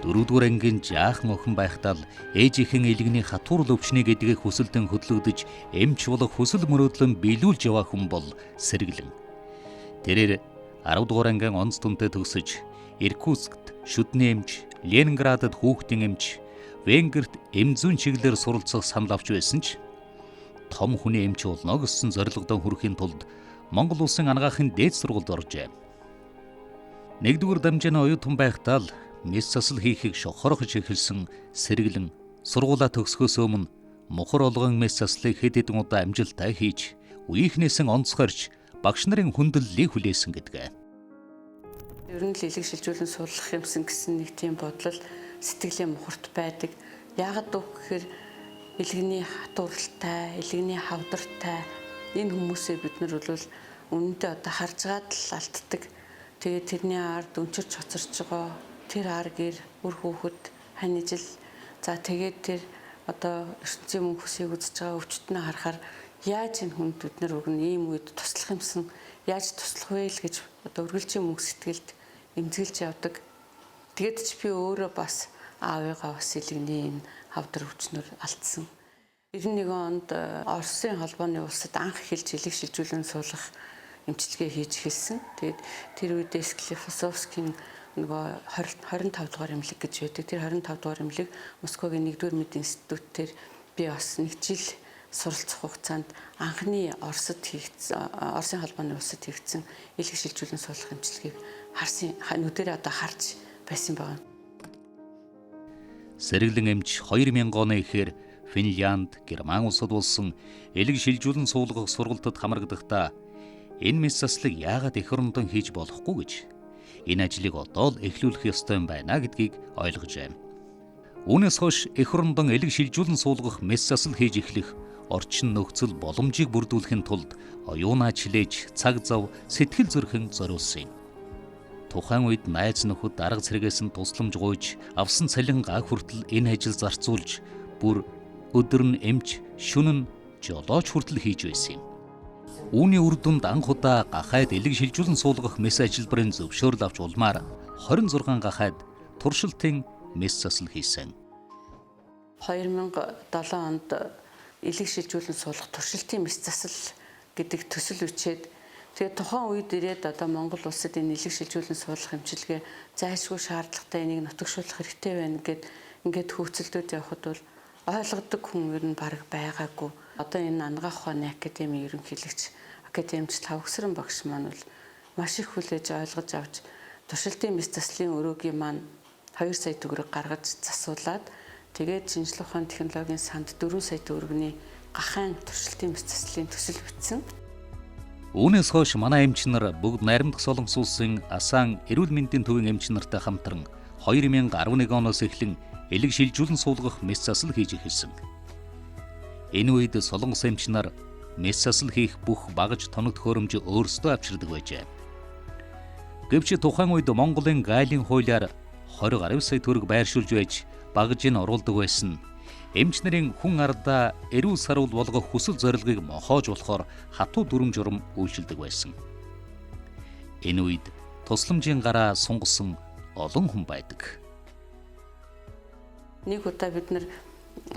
Дөрөвдүгээр ангийн жаахан охин байхдаа л ээжийнхэн элэгний хатуурл өвчнө гэдгийг хүсэлтэн хөдлөгдөж эмч болох хүсэл мөрөөдлөн биелүүлж яваа хүн бол Сэргэлэн. Тэрээр 10 дугаар ангийн онц дүнтэй төгсөж Иркутскт шүдний эмч, Ленинградад хүүхдийн эмч, Венгерт эм зүйн чиглэлээр суралцах санал авч байсан ч том хүний эмч болно гэсэн зорилгодоо хүрэхийн тулд Монгол улсын анагаахын дээд сургуульд оржээ. Нэгдүгээр дамжааны оюутан байхдаа л мэс засал хийхийг шохорхож эхэлсэн Сэргэлэн сургуулаа төгсгөөс өмнө мухар олгон мэс заслыг хэд хэдэн удаа амжилттай хийж үеийнхнээс нь онцгойрч багш нарын хүндлэлийг хүлээсэн гэдэг. Ер нь л элэг шилжүүлэн суулгах юмсан гэсэн нэг тийм бодлол сэтгэлийн мухарт байдаг. Яагаад вэ гэхээр элэгний хатууралтай, элэгний хавдартай энэ хүмүүсээ бид нар бол үнэндээ одоо харж гаад л алддаг. Тэгээд тэрний ард өнчирч хоцорч байгаа тэр ар гэр үр хүүхэд хань ижил за тэгээд тэр одоо ертөнцийн мөнх хүсийг үзэж байгаа өвчтөнөө харахаар яаж энэ хүнд бид нар өгнө ийм үед туслах юмсан яаж туслах вэ л гэж одоо үргэлжийн мөнх сэтгэлд эмзэглэж явдаг. Тэгээд ч би өөрөө бас аавыгаа бас элэгний энэ хавдар өвчнөр алдсан. 91 онд Оросын холбооны улсад анх эхэлж элэг шилжүүлэн суулгах эмчилгээ хийж эхэлсэн. Тэгээд тэр үедээ Склифосовскийн нөгөө 25 дугаар эмнэлэг гэж байдаг. Тэр 25 дугаар эмнэлэг Москвагийн 1-р мединститут дээр би бас нэг жил суралцах хугацаанд анхны Оросд хийгдсэн, Оросын холбооны улсад хийгдсэн элэг шилжүүлэн суулгах эмчилгээг харсан, нүдэрээ одоо харж байсан байна. Сэргэлэн эмч 2000 оны ихээр Финлянд, Герман улсад болсон элэг шилжүүлэн суулгах сургалтад хамрагдахдаа энэ мэс заслыг яагаад эх орондоо хийж болохгүй гэж энэ ажлыг одоо л эхлүүлэх ёстой юм байна гэдгийг ойлгожээ. Үүнээс хойш эх орондоо элэг шилжүүлэн суулгах мэс засал хийж эхлэх орчин нөхцөл боломжийг бүрдүүлэхийн тулд оюунаа чилээж цаг зав сэтгэл зүрхэн зориулсан юм. Тухайн үед найз нөхөд дарга цэргээс нь тусламж гуйж авсан цалингаа хүртэл энэ ажил зарцуулж бүр өдөр нь эмч, шөнө нь жолооч хүртэл хийж байсан юм. Үүний үр дүнд анх удаа гахайд элэг шилжүүлэн суулгах мэс ажилбарын зөвшөөрөл авч улмаар 26 гахайд туршилтын мэс засал хийсэн. 2007 онд элэг шилжүүлэн суулгах туршилтын мэс засал гэдэг төсөл өчөөд тэгээд тухайн үед ирээд одоо Монгол улсад энэ элэг шилжүүлэн суулгах эмчилгээ зайлшгүй шаардлагатай, энийг нутагшуулах хэрэгтэй байна гэд ингээд хөөцөлдөөд явхад бол ойлгодог хүн ер нь бараг байгаагүй. Одоо энэ анагаах ухааны академийн ерөнхийлөгч академич Лхагвсран багш маань бол маш их хүлээж ойлгож авч туршилтын мэс заслын өрөөгийн маань 2 сая төгрөг гаргаж засуулаад тэгээд шинжлэх ухааны технологийн санд 4 сая төгрөгний гахаан туршилтын мэс заслын төсөл бичсэн. Үүнээс хойш манай эмч нар бүгд найрамдах Солонгос улсын Асан эрүүл мэндийн төвийн эмч нартай хамтран 2011 оноос эхлэн элэг шилжүүлэн суулгах мэс засал хийж эхэлсэн. Энэ үед Солонгос эмч нар мэс засал хийх бүх багаж тоног төхөөрөмж өөрсдөө авчирдаг байжээ. Гэвч тухайн үед Монголын гайлын хуулиар 20 гаруй сая төгрөг байршуулж байж багажийг оруулдаг байсан. Эмч нарын хүн ардаа эрүүл саруул болгох хүсэл зорилгыг мохоож болохоор хатуу дүрм журам үйлчилдэг байсан. Энэ үед тусламжийн гараа сунгасан олон хүн байдаг. Нэг удаа бид нар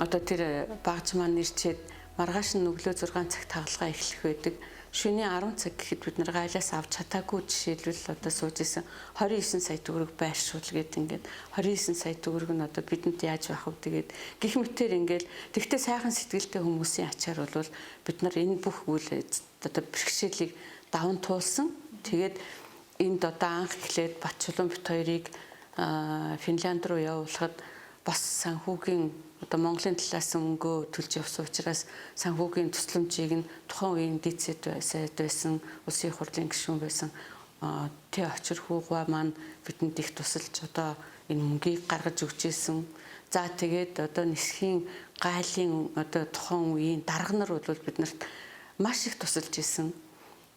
одоо тэр багж маань ирчээд маргааш нь өглөө 6 цагт хагалгаа эхлэх байдаг. Шөнийн 10 цаг гэхэд бид нар гайлаас авч чадаагүй, жишээлбэл одоо сууж исэн 29 сая төгрөг байршуул гээд ингээд 29 сая төгрөг нь одоо бидэнд яаж байх вэ тэгээд гих мэтэр ингээд тэгтээ сайхан сэтгэлтэй хүмүүсийн ачаар бол бид нар энэ бүх үйл одоо бэрхшээлийг даван туулсан. Тэгээд энд одоо анх эхлээд Батчулуун бит хоёрыг Финлянд руу явуулахад бас санхүүгийн одоо Монголын талаас мөнгөө төлж явсан учраас санхүүгийн тусламжийг нь тухайн үеийн дэд сайд байсан, улсын их хурлын гишүүн байсан Тэ очир хүүгва маань бидэнд их тусалж одоо энэ мөнгийг гаргаж өгч ирсэн. За тэгээд одоо нисхийн гайлын одоо тухайн үеийн дарга нар бол биднэрт маш их тусалж исэн.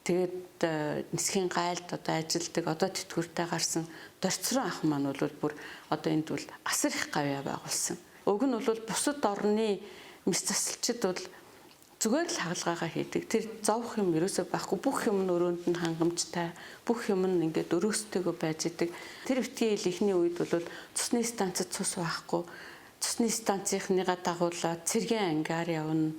Тэгээд нисхийн гайлд одоо ажилдаг, одоо тэтгэвртэй гарсан Дорцрон ах маань бол бүр одоо энд бол асар их гавьяа байгуулсан. Уг нь бол бусад орны мэс засалчид бол Зүгээр л хагалгаагаа хийдэг. Тэр зовх юм ерөөсөө байхгүй. Бүх юм нь өрөөнд нь хангамжтай. Бүх юм нь ингээд өрөөстэйгөө байж идэг. Тэр битгий хэл ихний үед бол цусны станцад цус байхгүй. Цусны станцынхныгаа дагуулаад цэргийн ангаар явна.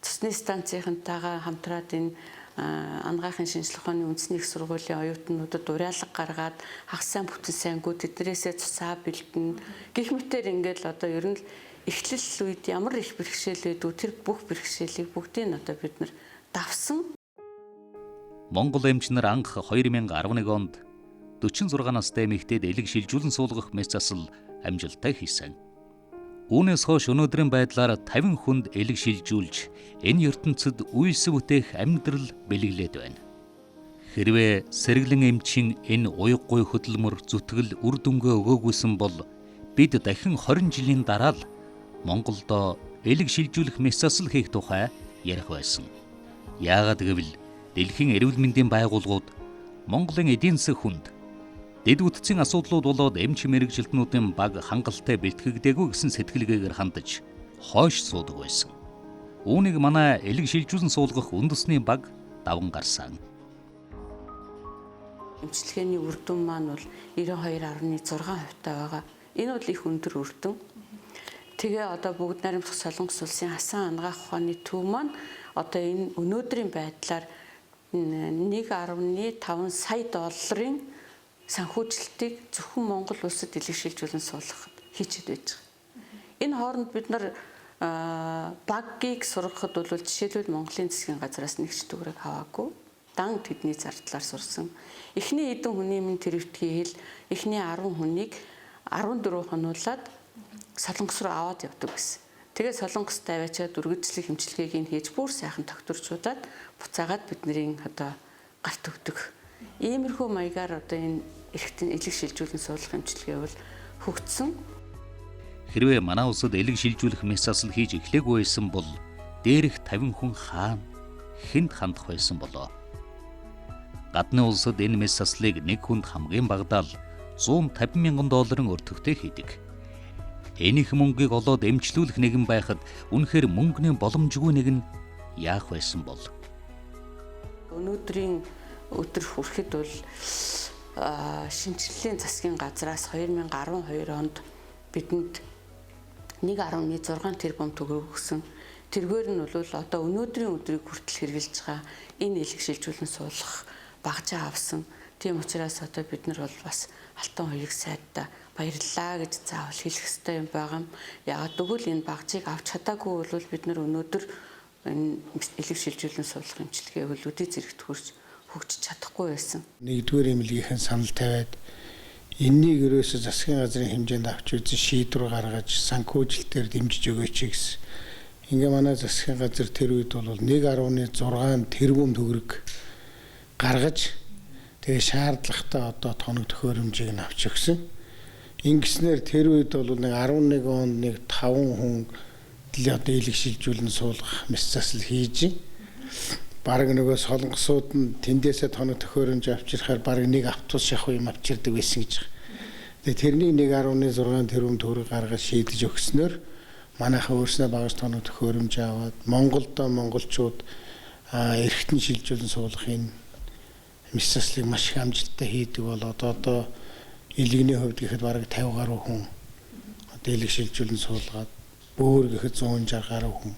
Цусны станцынхантайгаа хамтраад энэ анагаахын шинжлэх ухааны үндэсний их сургуулийн оюутнуудад уриалга гаргаад хагас сайн бүтэн сайнгууд тэднээсээ цусаа бэлдэнэ. Гэх мэтэр ингээд л одоо ер нь л эхлэл үед ямар их бэрхшээл байдгүй тэр бүх бэрхшээлийг бүгдийг нь одоо бид нар давсан. Монгол эмч нар анх 2011 онд 46 настай эмэгтэйд элэг шилжүүлэн суулгах мэс засал амжилттай хийсэн. Үүнээс хойш өнөөдрийн байдлаар 50 хүнд элэг шилжүүлж энэ ертөнцид үйлс бүтээх амьдрал бэлэглээд байна. Хэрвээ сэргэлэн эмчийн энэ уяггүй хөдөлмөр зүтгэл үр дүнгээ өгөөгүйсэн бол бид дахин 20 жилийн дараа л Монголдо элэг шилжүүлэх мэс засал хийх тухай ярих байсан. Яагаад гэвэл дэлхийн эрүүл мэндийн байгууллагууд Монголын эдийн засаг хүнд дэд бүтцийн асуудлууд болоод эмч мэргэжилтнүүдийн баг хангалттай бэлтгэгдээгүй гэсэн сэтгэлгээгээр хандаж хойш суудаг байсан. Үүнийг манай элэг шилжүүлэн суулгах үндэсний баг даван гарсан. Эмчилгээний үр дүн маань бол 92.6% таа байгаа. Энэ бол их өндөр үр дүн. Тэгээ одоо бүгд найрамдах Солонгос улсын хасан анагаах ухааны төв маань одоо энэ өнөөдрийн байдлаар 1.5 сая долларын санхүүжилтийг зөвхөн Монгол улсад элэг шилжүүлэн суулгахад хийчихэд байж байгаа. Энэ хооронд бид нар баггийг сургахад бол жишээлбэл Монголын засгийн газраас нэг ч төгрөг аваагүй. Дан тэдний зардлаар сурсан. Эхний хэдэн хүний минь тэрвтгий хэл эхний 10 хүнийг 14 хонуулаад Солонгос руу аваад явдаг гэсэн. Тэгээ Солонгост аваачаад үргэлжлэх хэмжлэгийг нь хийж бүр сайхан тогтворчуудад буцаагаад бидний одоо гарт өгдөг. Иймэрхүү маягаар одоо энэ эргэтэн элэг шилжүүлэн суулгах хэмжлэгээ бол хөгжсөн. Хэрвээ манай улсад элэг шилжүүлэх мэс засал хийж эхлээгүй байсан бол дээрх 50 хүн хаана хэнд хандах байсан болоо. Гадны улсад энэ мэс заслыг нэг хүнд хамгийн багадаа л 150 мянган долларын өртөгтэй хийдэг. Энэ их мөнгийг олоод эмчлүүлэх нэгэн байхад үнэхээр мөнгөний боломжгүй нэг нь яах байсан бол? Өнөөдрийн өдөр хүрэхэд бол шинжилгээний засгийн газраас 2012 онд бидэнд 1.6 тэрбум төгрөг өгсөн. Тэргээр нь бол одоо өнөөдрийн өдрийг хүртэл хэрэгжилж байгаа энэ элэг шилжүүлэн суулгах багжаа авсан. Тийм учраас одоо бид нар бол бас Алтан хоёрыг сайдтай баярлалаа гэж заавал хэлэх ёстой юм байгаа юм. Яагаад гэвэл энэ багжийг авч чадаагүй бол бид нар өнөөдөр энэ элэг шилжүүлэн суулгах эмчилгээ бол өдий зэрэгт хөрч хөгжиж чадахгүй байсан. Нэгдүгээр эмнэлгийнхэн санал тавиад энэнийг ерөөсөө засгийн газрын хэмжээнд авч үзэн шийдвэр гаргаж санхүүжилтээр дэмжиж өгөөч гэсэн. Ингээ манай засгийн газар тэр үед бол 1.6 тэрбум төгрөг гаргаж тэгээ шаардлагатай одоо тоног төхөөрөмжийг нь авч өгсөн. Ингэснээр тэр үед бол нэг 11 онд нэг 5 хүн одоо элэг шилжүүлэн суулгах мэс засал хийж бараг нөгөө солонгосууд нь тэндээсээ тоног төхөөрөмж авчирхаар бараг нэг автобус шахуу юм авчирдаг байсан гэж. Тэгээ тэрнийг 1.6 тэрбум төгрөг гаргаж шийдэж өгснөөр манайхан өөрснөө багаж тоног төхөөрөмж аваад Монголдо монголчууд эргэтэн шилжүүлэн суулгах энэ мэс заслыг маш их амжилттай хийдэг бол одоо элэгний хувьд гэхэд бараг 50 гаруй хүн одоо элэг шилжүүлэн суулгаад бөөр гэхэд 160 гаруй хүн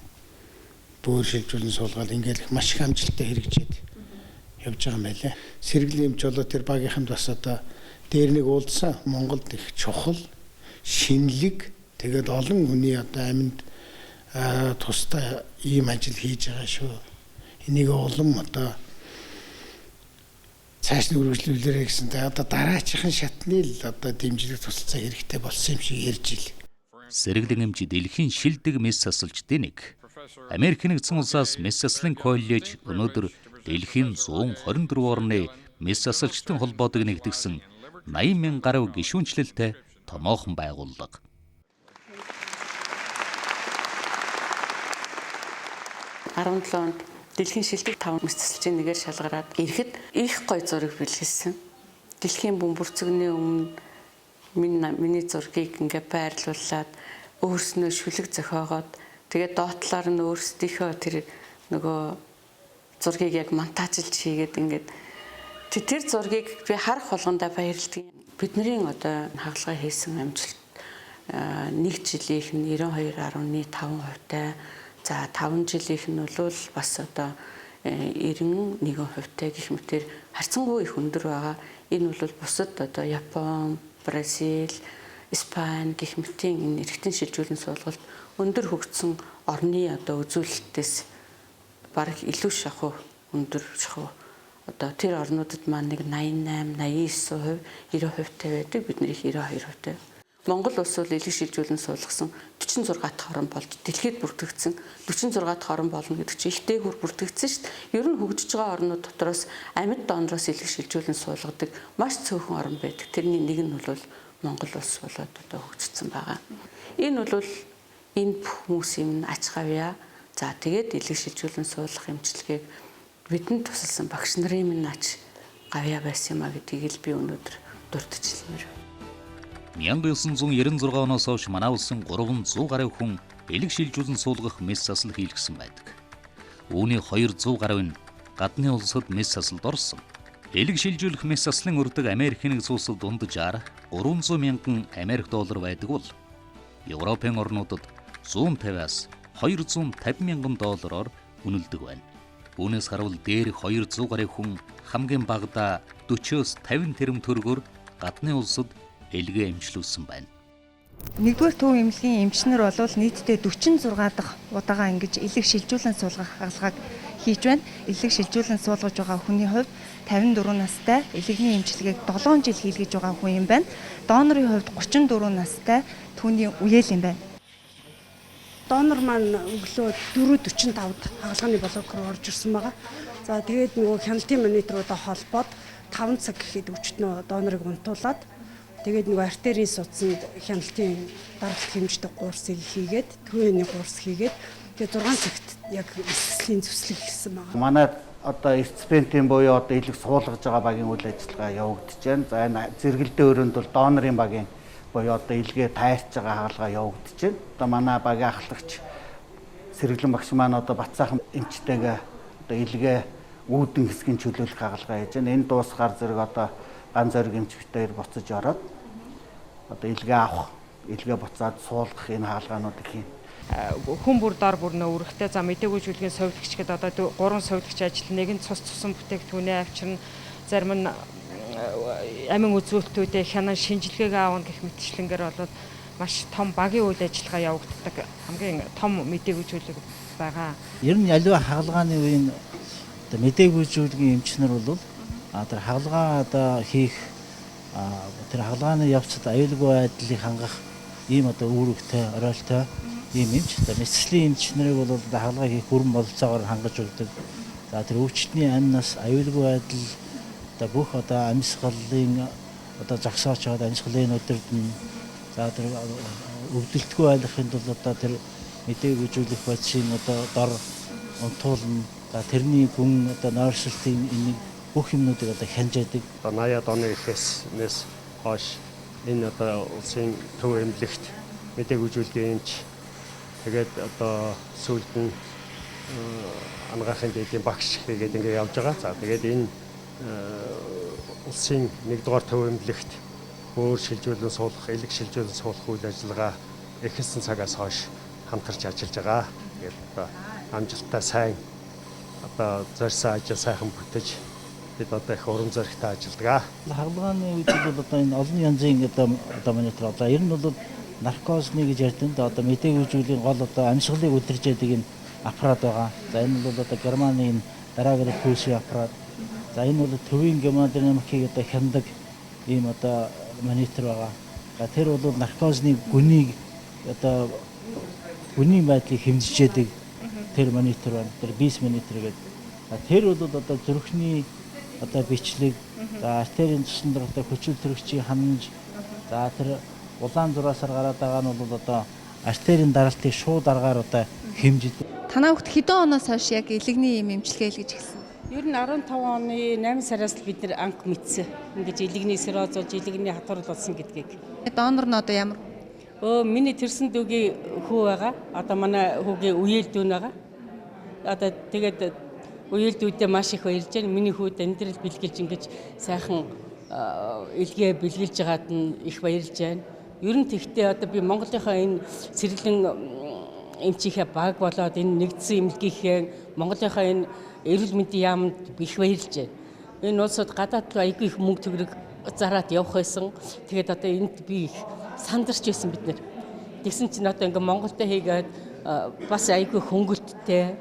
бөөр шилжүүлэн суулгаад ингээл маш их амжилттай хэрэгжээд явж байгаа юм байлаа. Сэргэлийн эмч болоо тэр багийнханд бас одоо дээр нэг уулзсан Монголд их чухал шинэлэг тэгээд олон хүний одоо амьд тустай ийм ажил хийж байгаа шүү. Энийг улам одоо цааш нь үргэлжлүүлээрэй гэсэн. Тэгээд одоо дараачихын шатны л одоо дэмжлэг тусалцаа хэрэгтэй болсон юм шиг ярьж ил. Сэргэлэн эмч дэлхийн шилдэг мэс засалчдын нэг. Америк нэгдсэн улсаас мэс заслын коллеж өнөөдөр дэлхийн 124 орны мэс засалчдын холбоотойг нэгтгэсэн 80 мянган гаруй гишүүнчлэлтэй томоохон байгууллага. 17 онд дэлхийн шилдэг 5 мэс засалчийн нэгээр шалгараад ирэхэд их гой зураг бэлгэлсэн. Дэлхийн бөмбөрцөгний өмнө миний зургийг ингээ байрлуулад өөрснөө шүлэг зохиогоод тэгээ доотлоор нь өөрсдийнхөө тэр Нөгөө зургийг яг монтажлж хийгээд ингээд тэр зургийг би харах болгондоо баярлдаг. Бидний одоо хагалгаа хийсэн амжилт нэг жилийнх нь 92.5%-тай. За 5 жилийнх нь бол бас одоо 91%-тай гэх мэтэр харьцангуй их өндөр байгаа. Энэ бол бусад одоо Япон, Бразил, Испани гэх мэтийн энэ эргэтэн шилжүүлэн суулгалт өндөр хөгжсөн орны одоо үзүүлэлтээс бараг илүү шахуу өндөр шахуу. Одоо тэр орнуудад маань нэг 88, 89%, 90%-тай байдаг. Бидний их 92%-тай. Монгол улс бол элэг шилжүүлэн суулгасан 46 дахь орн болж дэлхийд бүртгэгдсэн. 46 дахь орн болно гэдэг чинь их дээгүүр бүртгэгдсэн шүү дээ. Ер нь хөгжиж байгаа орнууд дотроос амьд донороос элэг шилжүүлэн суулгадаг маш цөөхөн орн байдаг. Тэрний нэг нь бол Монгол улс болоод одоо хөгжсөн байгаа. Энэ бол энэ бүх хүмүүсийн ач гавьяа. За тэгээд элэг шилжүүлэн суулгах эмчилгээг бидэнд тусалсан багш нарын минь ач гавьяа байсан юм а гэдгийг л би өнөөдөр дурдж хэлмээр. 1996 оноос хойш манай улсын 300 гаруй хүн элэг шилжүүлэн суулгах мэс засал хийлгэсэн байдаг. Үүний 200 гаруй нь гадны улсад мэс засалд орсон. Элэг шилжүүлэх мэс заслын үрдэг Америкийн нэгдсэн улсад дунджаар 300 мянган Америк доллар байдаг бол Европын орнуудад 150-аас 250 мянган доллараар үнэлдэг байна. Үүнээс харуул дээрх 200 гаруй хүн хамгийн багадаа 40-оос 50 тэрбум төгрөгөөр гадны улсад элгээ эмчлүүлсэн байна. Нэгдүгээр төв эмнэлгийн эмчнэр бол нийтдээ 46 дахь удаага ингэж элэг шилжүүлэн суулгах хагалгааг хийж байна. Элэг шилжүүлэн суулгаж байгаа хүний хувьд 54 настай, элэгний эмчилгээг 7 жил хийлгэж байгаа хүн юм байна. Донорын хувьд 34 настай, түүний үеэл юм байна. Донор маань өглөө 4:45-д хагалгааны блок руу орж ирсэн байгаа. За тэгээд нөгөө хяналтын мониторуудаа холбоод 5 цаг гэхэд өчтнөө донорыг унтуулад тэгээд нөгөө артерийн судсанд хяналтын даралт хэмждэг гуурсыг хийгээд, түүний гуурс хийгээд тэгээд 6 цагт яг эсэслийн зүслэг хийсэн байгаа. Манай одоо эрцпентийн буюу одоо элэг суулгаж байгаа багийн үйл ажиллагаа явагдаж байна. За энэ зэрэгэлдээ өрөөнд бол донорын багийн буюу одоо элгээ тайрч байгаа хагалгаа явагдаж байна. Одоо манай багийн ахлагч сэргэлэн багш маань одоо Батсаахан эмчтэйгээ одоо элгээ үүдэн хэсгийн чөлөөлөх хагалгаа хийж байна. Энэ дуусгаар зэрэг одоо ган зориг эмч битээр буцаж ороод одоо элгээ авах, элгээ буцаад суулгах энэ хагалгаануудыг хийн. Хүн бүр дор бүрнөө үүрэгтэй. За мдэггүй зүйлгийн совилогч гэдэг одоо 3 совилогч ажил, нэг нь цус цусан бүтээгдэхүүнээ авчирна, зарим нь амин үзүүлэлтүүдээ хянан шинжилгээгээ аавна гэх мэтчлэнгээр бол маш том багийн үйл ажиллагаа явагддаг хамгийн том мдэггүй зүйлэг байгаа. Ер нь аливаа хагалгааны үеийн одоо мдэггүй зүйлгийн эмчнэр бол тэр хагалгаа одоо хийх тэр хагалгааны явцад аюулгүй байдлыг хангах ийм одоо үүрэгтэй, оройлтой ийм эмч. Одоо мэсэслийн эмч нарыг бол одоо хагалгаа хийх бүрэн бололцоогоор хангаж өгдөг. За тэр өвчтний амь нас, аюулгүй байдал одоо бүх одоо амьсгалын одоо зогсоочоод амьсгалын өдөрдөн за тэр өвдөлтгүй байлгахын тулд одоо тэр мэдээг үзүүлэх бодисын одоо дор унтуулна. За тэрний гүн одоо нойрсолтын энийг бүх юмнуудыг одоо хянж яадаг. Одоо 80-аад оны эхнээс хойш энэ одоо улсын төв эмнэлэгт мэдээг үзүүлгийн эмч тэгээд одоо сүүлд нь анагаахын дээдийн багш хийгээд ингэ явж байгаа. За тэгээд энэ улсын 1-р төв эмнэлэгт бөөр шилжүүлэн суулгах, элэг шилжүүлэн суулгах үйл ажиллагаа эхэлсэн цагаас хойш хамтарч ажиллаж байгаа. Тэгээд одоо амжилттай сайн одоо зорьсон ажил сайхан бүтэж бид одоо их урам зоригтой ажилладаг. Хагалгааны үед бол одоо энэ олон янзын одоо монитор одоо ер нь бол наркозны гэж ярьдаг. Одоо мэдээг үзүүлгийн гол одоо амьсгалыг өдөрж яадаг энэ аппарат байгаа. За энэ бол одоо Германы энэ дараагийн пульсын аппарат. За энэ бол төвийн гемодинамикийг одоо хяндаг ийм одоо монитор байгаа. За тэр бол наркозны гүнийг одоо гүний байдлыг хэмжиж яадаг тэр монитор байна. Тэр бис монитор гэдэг. За тэр бол одоо зүрхний одоо бичлэг, за артерийн цусан дээр одоо хүчил төрөгчийн ханамж, за тэр улаан зураасаар гараад байгаа нь бол одоо артерийн даралтыг шууд аргаар одоо хэмжиж. Танаа хүүхд хэдэн оноос хойш яг элэгний ийм эмчилгээ хийж эхэлсэн? Ер нь 15 оны 8 сараас л бид нэр анх мэдсэн. Ингэж элэгний цирроз болж элэгний хатуурал болсон гэдгийг. Донор нь одоо ямар? Миний төрсөн дүүгийн хүү байгаа. Одоо манай хүүгийн үеэл дүү байгаа. Одоо тэгээд үеэлдүүдээ маш их баярлж байна. Миний хүүд амьдрал бэлгэлж ингэж сайхан элгээ бэлгэлж байгаад нь их баярлж байна. Ер нь тэгтээ одоо би Монголынхаа энэ сэргэлэн эмчийнхээ баг болоод энэ нэгдсэн эмнэлгийнхээ Монголынхаа энэ эрүүл мэндийн яамд их баярлж байна. Энэ улсууд гадаад руу айгүй их мөнгө төгрөг зараад явах байсан. Тэгээд одоо энд би их сандарч байсан бид нэр. Тэгсэн чинь одоо ингээ Монголдо хийгээд бас айгүй хөнгөлттэй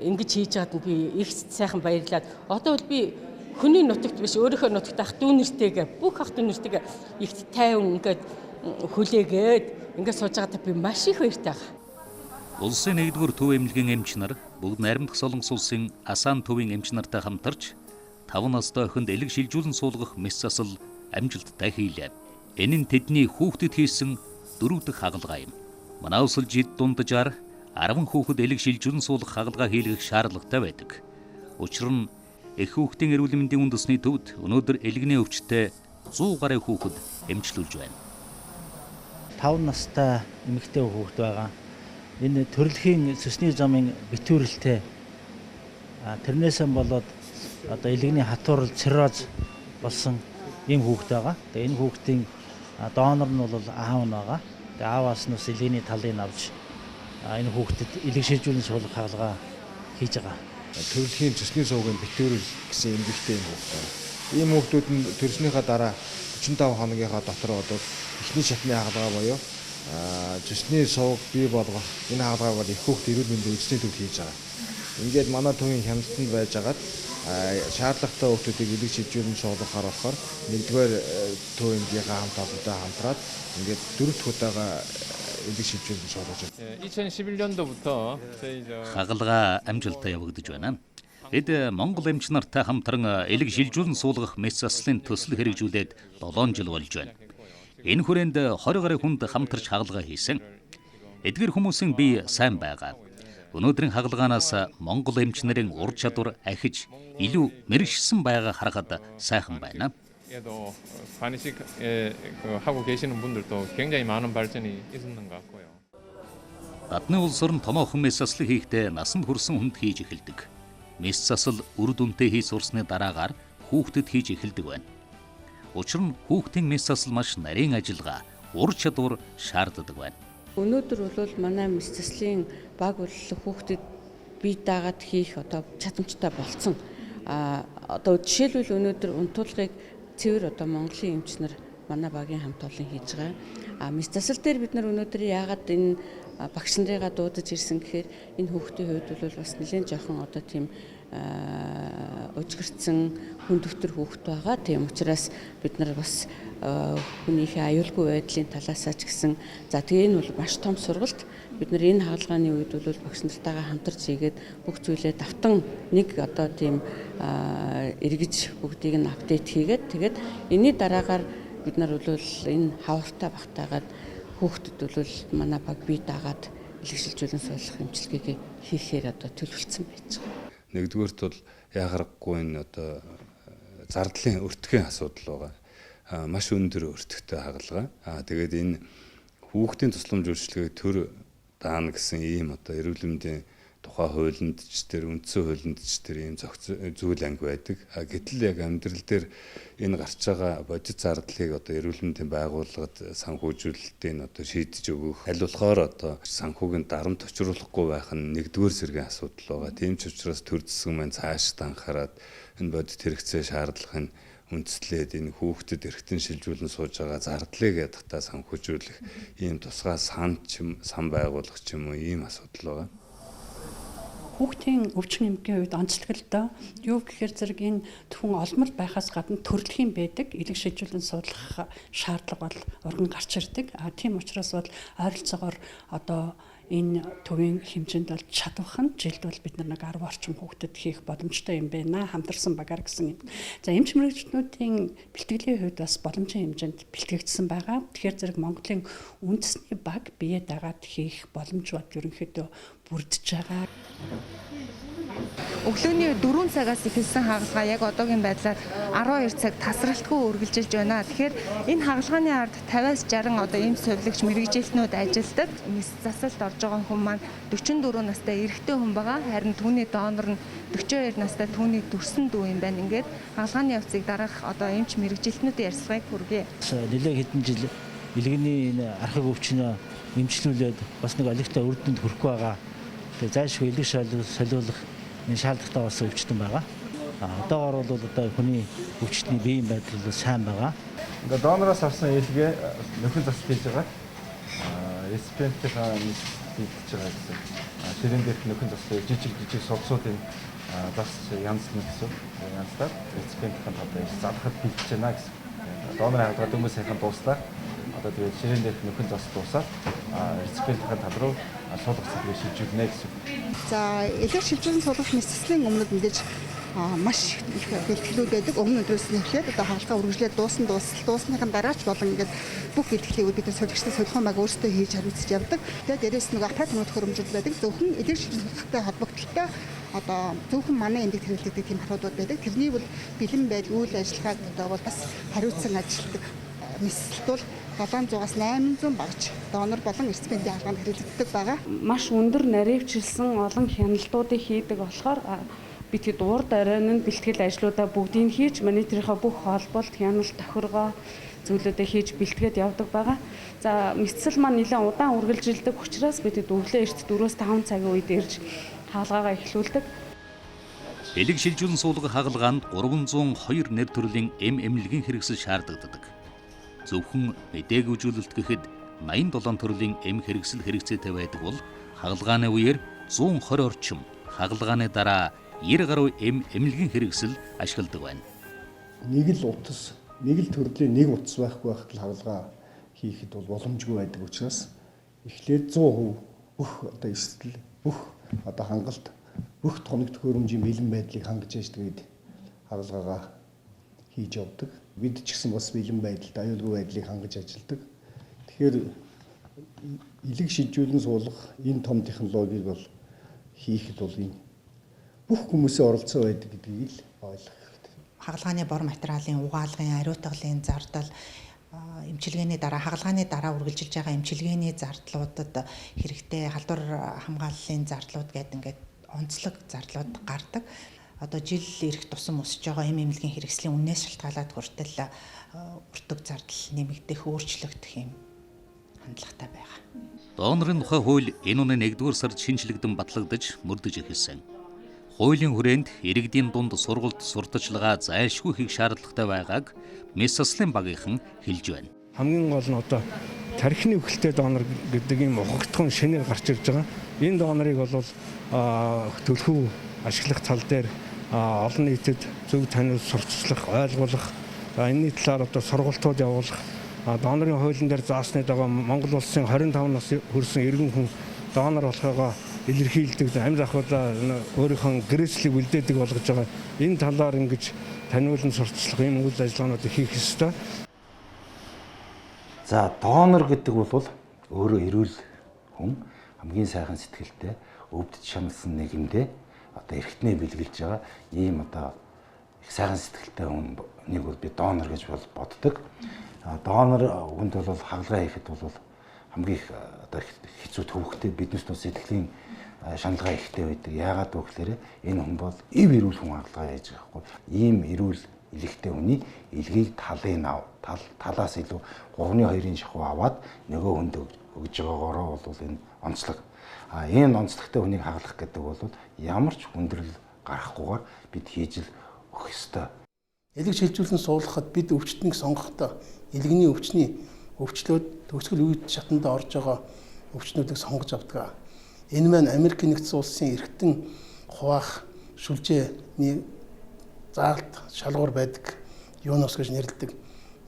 ингэж хийж байгаад нь би их сайхан баярлаад одоо бол би хүний нутагт биш өөрийнхөө нутагт ах дүү нэртэйгээ бүх ах дүү нэртэйгээ их тайван ингээд хүлээгээд ингээд сууж байгаадаа би маш их баяртай байгаа. Улсын 1-р төв эмнэлгийн эмч нар бүгд найрамдах Солонгос улсын Асан төвийн эмч нартай хамтарч 5 настай охинд элэг шилжүүлэн суулгах мэс засал амжилттай хийлээ. Энэ нь тэдний хүүхдэд хийсэн 4 дахь хагалгаа юм. Манай улс жид дунджаар 10 хүүхэд элэг шилжүүлэн суулгах хагалгаа хийлгэх шаардлагатай байдаг. Учир нь эх хүүхдийн эрүүл мэндийн үндэсний төвд өнөөдөр элэгний өвчтэй 100 гаруй хүүхэд эмчлүүлж байна. 5 настай эмэгтэй хүүхэд байгаа. Энэ төрөлхийн цөсний замын битүүрэлтэй тэрнээсээ болоод одоо элэгний хатуурал цирроз болсон ийм хүүхэд байгаа. Тэгээ энэ хүүхдийн донор нь бол аав нь байгаа. Тэгээ ааваас нь бас элэгний талыг авч энэ хүүхдэд элэг шилжүүлэн суулгах хагалгаа хийж байгаа. Төрөлхийн цөсний сувгийн битүүрэл гэсэн эмгэгтэй юм хүүхэд байна. Ийм хүүхдүүд нь төрснийхаа дараа 45 хоногийнхаа дотор бол эхний шатны хагалгаа буюу цөсний сувг бий болгох энэ хагалгааг бол эх хүүхд эрүүл мэндийн үндэсний төвд хийж байгаа. Ингээд манай төвийн хяналтанд байжгаад шаардлагатай хүүхдүүдийг элэг шилжүүлэн суулгахаар болохоор нэгдүгээр төв эмнэлгийнхаа хамт олонтой хамтраад ингээд 4 дахь удаага элэг шилжүүлэн суулгаж байна. 2011년도부터 저희 Хагалгаа амжилттай явагдаж байна. Бид Монгол эмч нартай хамтран элэг шилжүүлэн суулгах мэс заслын төсөл хэрэгжүүлээд 7 жил болж байна. Энэ хүрээнд 20 гаруй хүнд хамтарч хагалгаа хийсэн. Эдгээр хүмүүсийн бие сайн байгаа. Өнөөдрийн хагалгаанаас Монгол эмч нарын ур чадвар ахиж илүү мэргэшсэн байгаа харахад сайхан байна. 에도 관식 하고 계시는 분들도 굉장히 많은 발전이 있었는 것 같고요. Гадны улс орон томоохон мэс заслыг хийхдээ насанд хүрсэн хүнд хийж эхэлдэг. Мэс засал үр дүнтэй хийж сурсны дараагаар хүүхдэд хийж эхэлдэг байна. Учир нь хүүхдийн мэс засал маш нарийн ажиллагаа, ур чадвар шаарддаг байна. Өнөөдөр бол манай мэс заслын баг боллох хүүхдэд бие даагаад хийх одоо чадамжтай болцсон. Одоо жишээлбэл өнөөдөр унтуулгыг цэвэр одоо Монголын эмч нар манай багийн хамт олон хийж байгаа. Мэс засал дээр бид нар өнөөдөр яагаад энэ багш нарыгаа дуудаж ирсэн гэхээр энэ хүүхдийн хувьд бол бас нэлээд жоохон одоо тийм өжгөрцөн хүндөвтөр хүүхэд байгаа. Тийм учраас бид нар бас хүнийхээ аюулгүй байдлын талаасаа ч гэсэн за тэгээ энэ бол маш том сургалт. Бид нар энэ хагалгааны үед бол багш нартайгаа хамтарч хийгээд бүх зүйлээ давтан нэг одоо тийм эргэж бүгдийг нь update хийгээд тэгээд энэний дараагаар бид нар бол энэ хавартай багтаагаад хүүхдэд бол манай баг бие даагаад элэг шилжүүлэн суулгах эмчилгээг хийхээр одоо төлөвлөсөн байж байгаа. Нэгдүгээрт бол яагарахгүй энэ одоо зардлын өртгийн асуудал байгаа. Маш өндөр өртөгтэй хагалгаа. Тэгээд энэ хүүхдийн тусламж үйлчилгээг төр даана гэсэн ийм одоо эрүүл мэндийн тухай хуулинд ч тэр үндсэн хуулинд ч тэр ийм зүйл анги байдаг. Гэтэл яг амьдрал дээр энэ гарч байгаа бодит зардлыг одоо эрүүл мэндийн байгууллагад санхүүжүүлэлтийг одоо шийдэж өгөх аль болохоор одоо санхүүгийн дарамт учруулахгүй байх нь нэгдүгээр зэргийн асуудал байгаа. Тийм ч учраас төр засаг маань цаашд анхаарад энэ бодит хэрэгцээ шаардлагыг үндэслээд энэ хүүхдэд эргэтэн шилжүүлэн сууж байгаа зардлыг ядахтаа санхүүжүүлэх ийм тусгай сан байгуулах ч юм уу ийм асуудал байгаа. Хүүхдийн өвчин эмгэгийн үед онцлог л доо. Юу гэхээр зэрэг энэ зөвхөн олмол байхаас гадна төрөлхийн байдаг элэг шилжүүлэн суулгах шаардлага бол урган гарч ирдэг. Тийм учраас бол ойролцоогоор одоо энэ төвийн хэмжээнд бол чадвах нь жилд бол бид нар нэг 10 орчим хүүхдэд хийх боломжтой юм байна. Хамтарсан багаар гэсэн юм. За эмч мэргэжлүүдийн бэлтгэлийн хувьд бас боломжийн хэмжээнд бэлтгэгдсэн байгаа. Тэгэхээр зэрэг Монголын үндэсний баг бие дагаад хийх боломж бол ерөнхийдөө бүрдэж байгаа. Өглөөний 4 цагаас эхэлсэн хагалгаа яг одоогийн байдлаар 12 цаг тасралтгүй үргэлжилж байна. Тэгэхээр энэ хагалгааны ард 50-аас 60 одоо эмч сувилагч мэргэжилтнүүд ажилладаг. Мэс засалд орж байгаа хүн маань 44 настай эрэгтэй хүн байгаа. Харин түүний донор нь 42 настай түүний төрсөн дүү юм байна. Ингээд хагалгааны явцыг дараах одоо эмч мэргэжилтнүүдийн ярилцлагыг хүргэе. Нэлээд хэдэн жил илгэний энэ архаг өвчнөө эмчлүүлээд бас нэг олигтой үр дүнд хүрэхгүй байгаа. Тэгээ зайлшгүй элэг солиулах энэ шаардлагатай болсон өвчтөн байгаа. Одоогоор бол одоо хүний өвчтний биеийн байдал бол сайн байгаа. Ингээ донороос авсан элгээ нөхөн засал хийж байгаа. Реципиентийнхаа мэс хийдэж байгаа гэсэн. Ширээн дээрх нөхөн засал жижиг жижиг судсуудын зас янзлна гэсэн. Янзлаад реципиентийн талд залхад бэлдэж байна гэсэн. Донорын хагалгаа дөнгөж сайхан дууслаа. Одоо тэгээд ширээн дээрх нөхөн зас дуусаад реципиентийн тал руу суулгах цэцлэгээ шилжүүлнэ гэсэн. За, элэг шилжүүлэн суулгах мэс заслын өмнөд мэдээж маш их бэлтгэлүүд байдаг. Өмнө өдрөөс нь эхлээд одоо хагалгаа үргэлжлээд дуусныхын дараач болон ингээд бүх бэлтгэлийг бид нар солигчтой солихын баг өөрсдөө хийж хариуцж явдаг. Тэгээд дээрээс нөгөө аппарат төхөөрөмжүүд байдаг. Зөвхөн элэг шилжүүлэн суулгахтай холбогдлолтой одоо зөвхөн манай эмнэлэгт хэрэглэгддэг тийм аппаратууд байдаг. Тэрний бол бэлэн байдал, үйл ажиллагааг одоо бол бас хариуцсан ажилладаг. Мэс засалт бол 700-аас 800 багж донор болон реципиентийн хагалгаанд хэрэглэгддэг байгаа. Маш өндөр наривчилсан олон хяналтуудыг хийдэг болохоор бид хэд урд оройн нь бэлтгэл ажлуудаа бүгдийг хийж мониторынхаа бүх холболт, хяналт, тохиргоо зүйлүүдээ хийж бэлтгээд явдаг байгаа. За, мэс засал маань нэлээд удаан үргэлжилдэг учраас бид хэд өглөө эрт 4-5 цагийн үед ирж хагалгаагаа эхлүүлдэг. Элэг шилжүүлэн суулгах хагалгаанд 302 нэр төрлийн эм эмнэлгийн хэрэгсэл шаардлагадаг. Зөвхөн мэдээг үзүүлэлт гэхэд 87 төрлийн эм хэрэгсэл хэрэгцээтэй байдаг бол хагалгааны үеэр 120 орчим, хагалгааны дараа 90 гаруй эм эмнэлгийн хэрэгсэл ашигладаг байна. Нэг л утас, нэг л төрлийн нэг утас байхгүй байхад л хагалгаа хийхэд бол боломжгүй байдаг учраас эхлээд 100% бүх одоо эрсдэл, бүх одоо хангалт, бүх тоног төхөөрөмжийн бэлэн байдлыг хангаж яж тэгээд хагалгаагаа хийж явдаг. Бид ч гэсэн бас бэлэн байдалд, аюулгүй байдлыг хангаж ажилладаг. Тэгэхээр элэг шилжүүлэн суулгах энэ том технологиг бол хийхэд бол энэ бүх хүмүүсийн оролцоо байдаг гэдгийг л ойлгох хэрэгтэй. Хагалгааны бор материалын угаалгын, ариутгалын зардал, эмчилгээний дараа, хагалгааны дараа үргэлжилж байгаа эмчилгээний зардлуудад хэрэгтэй халдвар хамгааллын зардлууд гэдэг ингээд онцлог зардлууд гардаг. Одоо жил ирэх тусам өсөж байгаа эм эмнэлгийн хэрэгслийн үнээс шалтгаалаад хүртэл өртөг зардал нэмэгдэх, өөрчлөгдөх юм хандлагатай байгаа. Донорын тухай хууль энэ оны 1-р сард шинэчлэгдэн батлагдаж мөрдөж эхэлсэн. Хуулийн хүрээнд иргэдийн дунд сургалт сурталчилгаа зайлшгүй хийх шаардлагатай байгааг мэс заслын багийнхан хэлж байна. Хамгийн гол нь одоо тархины үхэлтэй донор гэдэг ийм ухагтхан шинээр гарч ирж байгаа. Энэ донорыг бол төлхөө ашиглах тал дээр олон нийтэд зөв таниул сурталчлах, ойлгуулах, энэний талаар одоо сургалтууд явуулах, донорын хуулийн дээр заасны дагуу Монгол улсын 25 нас хүрсэн иргэн хүн донор болохоогоо илэрхийлдэг, амь захиудаа өөрийнхөө гэрээслийг үлдээдэг болгож байгаа. Энэ талаар ингэж таниулан сурталчлах ийм үйл ажиллагаануудыг хийх ёстой. За, донор гэдэг бол өөрөө эрүүл хүн, хамгийн сайхан сэтгэлтэй, өвдөж шаналсан нийгэмдээ одоо эрхтнээ бэлгэлж байгаа ийм одоо их сайхан сэтгэлтэй хүнийг бол би донор гэж бол боддог. Донор хүнд бол хагалгаа хийхэд бол хамгийн их одоо хэцүү төвөгтэй, биднес нөө сэтгэлийн шаналгаа ихтэй байдаг. Яагаад вэ гэхээр энэ хүн бол ив эрүүл хүн хагалгаа хийж байгаа байхгүй. Ийм эрүүл элэгтэй хүний элгийг талын талаас илүү 3.2-ын шахуу аваад нөгөө хүнд өгж байгаагаараа бол энэ онцлог. А энэ онцлогтой хүнийг хагалах гэдэг бол ямар ч хүндрэл гарахгүйгээр бид хийж л өгөх ёстой. Элэг шилжүүлэн суулгахад бид өвчтнийг сонгохдоо элэгний өвчний өвчлөөд төгсгөл үед шатанд орж байгаа өвчнүүдийг сонгож авдаг. Энэ маань Америк нэгдсэн улсын эргэтэн хуваах сүлжээний заалт шалгуур байдаг. Юунос гэж нэрлэдэг.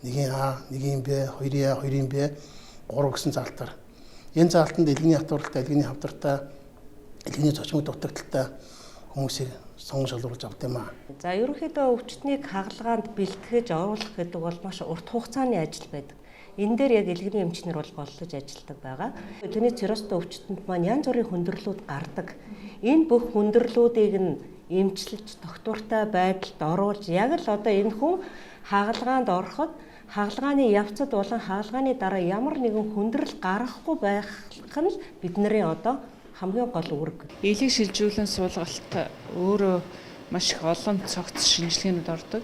Нэгийн А, нэгийн Б, хоёрын А, хоёрын Б, 3 гэсэн заалтаар. Энэ заалтанд элэгний хатууралтай, элэгний хавдартай, элэгний зочмог дутагдaltaй хүмүүсийг сонгон шалруулж авд юм аа. За, ерөнхийдөө өвчтнийг хагалгаанд бэлтгэж оруулах гэдэг бол маш урт хугацааны ажил байдаг. Энэ дээр яг элгэний эмчнэр бол голлож ажилладаг байгаа. Элгэний циррозтой өвчтөнд маань янз бүрийн хүндрэлүүд гардаг. Энэ бүх хүндрэлүүдийг нь эмчилж тогтвортой байдалд оруулж яг л одоо энэ хүн хагалгаанд ороход хагалгааны явцад болон хагалгааны дараа ямар нэгэн хүндрэл гаргахгүй байх нь л бидний одоо хамгийн гол үүрэг. Элэг шилжүүлэн суулгалт өөрөө маш их олон цогц шинжилгээнүүд ордог.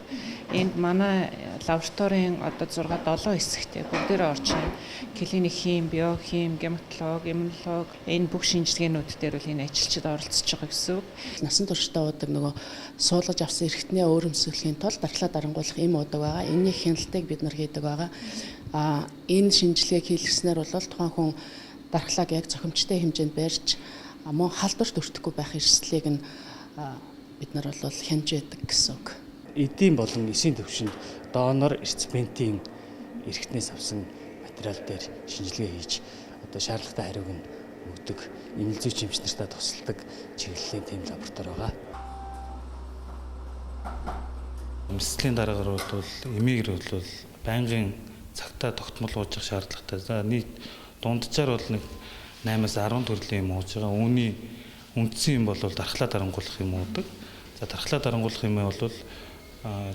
Энд манай лабораторийн одоо 6 7 хэсэгтэй бүгдээрээ орж байна. Клиник хим, биохим, гематолог, иммунолог энэ бүх шинжилгээнүүд дээр бол энэ ажилчид оролцож байгаа гэсэн үг. Насан туршдаа уудаг нөгөө суулгаж авсан эрхтнээ өөрөмсөхийн тулд дархлаа дарангуйлах эм уудаг байгаа. Энэний хяналтыг бид нар хийдэг байгаа. Энэ шинжилгээг хийлгэснээр бол тухайн хүн дархлааг яг зохимжтой хэмжээнд барьж мөн халдварт өртөхгүй байх эрсдлийг нь бид нар бол хянаж байдаг гэсэн үг. Эдийн болон эсийн төвшөнд донор реципиентийн эрхтнээс авсан материал дээр шинжилгээ хийж одоо шаардлагатай хариуг нь өгдөг эмнэлэг зүйч эмч нартай тусалдаг чиглэлийн тэм лаборатори байгаа. Мэслийн дараагаар бол эмийг бол байнгын цагтаа тогтмол ууж шаардлагатай. За нийт дунджаар бол нэг 8-аас 10 төрлийн юм ууж байгаа. Үүний үндсэн юм бол дархлаа дарангуулах юм уудаг. За дархлаа дарангуулах юм бол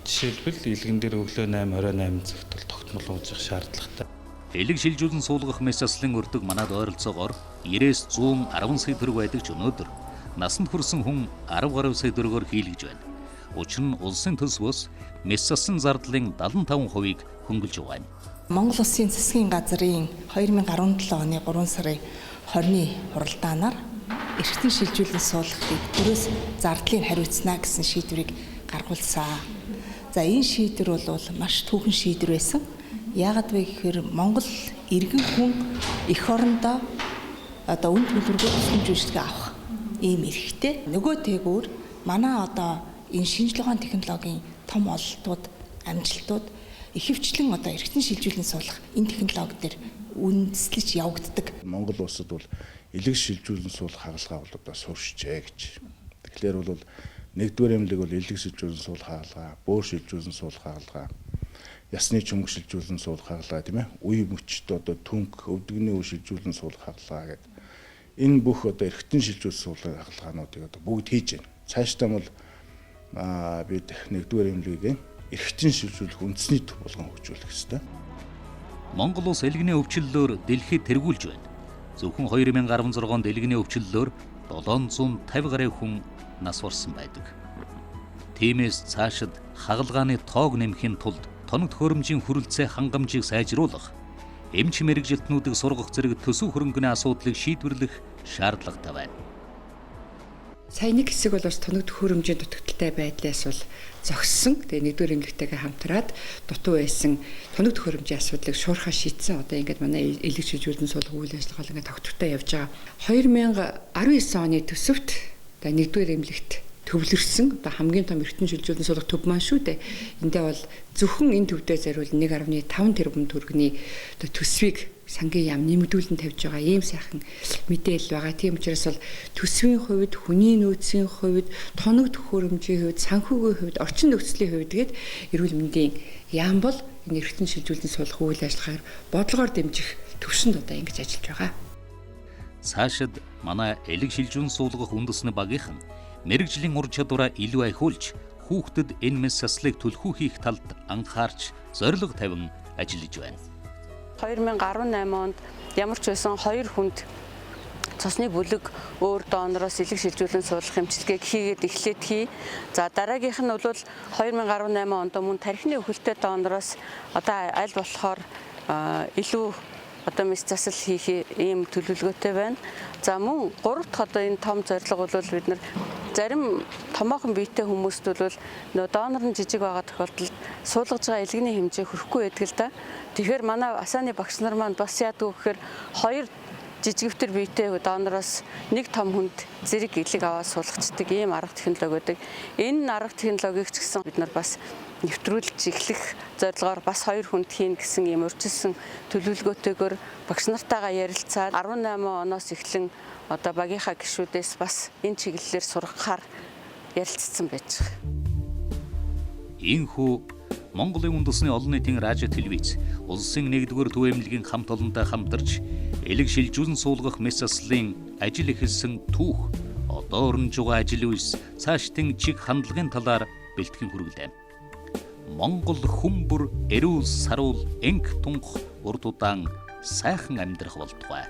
жишээлбэл илгэн дээр өглөө 8 орой 8 цагт бол тогтмол ууж шаардлагатай. Элэг шилжүүлэн суулгах мэс заслын өрдөг манад ойролцоогоор 90-с 110 сая төгрөг байдаг ч өнөөдөр насанд хүрсэн хүн 10 гаруй сая төгрөгөөр хийлгэж байна. Учир нь улсын төсвөөс мэс заслын зардлын 75%-ийг хөнгөлж байгаа юм. Монгол Улсын засгийн газрын 2017 оны 3 сарын 20-ны хуралдаанаар эрхтэн шилжүүлэн суулгахыг төрөөс зардлыг хариуцна гэсэн шийдвэрийг гаргуулсан. За энэ шийдвэр бол маш түүхэн шийдвэр байсан. Яагаад вэ гэхээр Монгол иргэн хүн эх орондоо одоо үн төлбөргүй тусламж үйлчилгээ авах ийм эрхтэй. Нөгөө тэгүүр манай одоо энэ шинжлэх ухааны технологийн том ололтууд, амжилтууд ихэвчлэн одоо эрхтэн шилжүүлэн суулгах энэ технологи дээр үндэслэж явагддаг. Монгол улсад бол элэг шилжүүлэн суулгах хагалгаа бол одоо сууршжээ гэж. Тэгэхээр бол нэгдүгээр эмнэлэг бол элэг шилжүүлэн суулгах хагалгаа, бөөр шилжүүлэн суулгах хагалгаа, ясны чөмг шилжүүлэн суулгах хагалгаа тийм үе мөчд одоо түнх, өвдөгний үе шилжүүлэн суулгах хагалгаа гэдэг. Энэ бүх одоо эргэтэн шилжүүлсэн суулгах хагалгаануудыг одоо бүгд хийж байна. Цаашдаа бол бид нэгдүгээр эмнэлгийг эргэтэн шилжүүлэх үндэсний төв болгон хөгжүүлэх ёстой. Монгол улс элгэний өвчлөлөөр дэлхийд тэргүүлж байна. Зөвхөн 2016 онд элгэний өвчлөлөөр 750 гаруй хүн нас барсан байдаг. Тиймээс цаашид хагалгааны тоог нэмэхийн тулд тоног төхөөрөмжийн хүрэлцээ хангамжийг сайжруулах, эмч мэргэжилтнүүдийг сургах зэрэг төсөв хөрөнгөний асуудлыг шийдвэрлэх шаардлагатай байна. Сая нэг хэсэг бол бас тоног төхөөрөмжийн дутагдaltaй байдлаас бол зогссон. Тэгээ нэгдүгээр эмнэлэгтэйгээ хамтраад дутуу байсан тоног төхөөрөмжийн асуудлыг шуурхаа шийдсэн. Одоо ингээд манай элэг шилжүүлэн суулгах үйл ажиллагаа ингээд тогтвортой явж байгаа. 2019 оны төсөвт одоо нэгдүгээр эмнэлэгт төвлөрсөн одоо хамгийн том эргэтэн шилжүүлэн суулгах төв маань шүү дээ. Эндээ бол зөвхөн энэ төвдөө зориулсан 1.5 тэрбум төгрөгийн одоо төсвийг сангийн яам нэмэгдүүлэн тавьж байгаа ийм сайхан мэдээлэл байгаа. Тийм учраас бол төсвийн хувьд, хүний нөөцийн хувьд, тоног төхөөрөмжийн хувьд, санхүүгийн хувьд, орчин нөхцөлийн хувьд гээд эрүүл мэндийн яам бол энэ эргэтэн шилжүүлэн суулгах үйл ажиллагаар бодлогоор дэмжих төвшөнд одоо ингэж ажиллаж байгаа. Цаашид манай элэг шилжүүлэн суулгах үндэсний багийнхан мэргэжлийн ур чадвараа илүү ахиулж хүүхдэд энэ мэс заслыг түлхүү хийх талд анхаарч зорилго тавин ажиллаж байна. 2018 онд ямар ч байсан 2 хүнд цусны бүлэг өөр донороос элэг шилжүүлэн суулгах эмчилгээг хийгээд эхлээд хий. За дараагийнх нь бол 2018 онд мөн тархины өхөлтэй донороос одоо аль болохоор илүү одоо мэс засал хийх ийм төлөвлөгөөтэй байна. За мөн 3 дахь одоо энэ том зорилго бол бид нар зарим томоохон биетэй хүмүүст бол нөө донор нь жижиг байгаа тохиолдолд суулгаж байгаа элгэний хэмжээ хүрэхгүй байдаг л да. Тэгэхээр манай асааны багш нар маань бас яадаг вэ гэхээр 2 жижигвтер биетэй донороос нэг том хүнд зэрэг элэг аваад суулгачдаг ийм арга технологи байдаг. Энэ арга технологиг ч гэсэн бид нар бас нэвтрүүлж эхлэх зорилгоор бас 2 хүнд хийн гэсэн ийм урьдчилсан төлөвлөгөөтэйгээр багш нартайгаа ярилцаад 18 оноос эхлэн одоо багийнхаа гишүүдээс бас энэ чиглэлээр сургахаар ярилцсан байж байгаа. Ийхүү Монголын үндэсний олон нийтийн радио телевиз улсын 1-р төв эмнэлгийн хамт олонтой хамтарч элэг шилжүүлэн суулгах мэс заслын ажил эхэлсэн түүх одоо өрнөж байгаа ажил үйлс цаашдын чиг хандлагын талаар бэлтгэн хүргэлээ. Монгол хүмүүр эрүүл саруул энх тунх урд удаан сайхан амьдрах болтугай.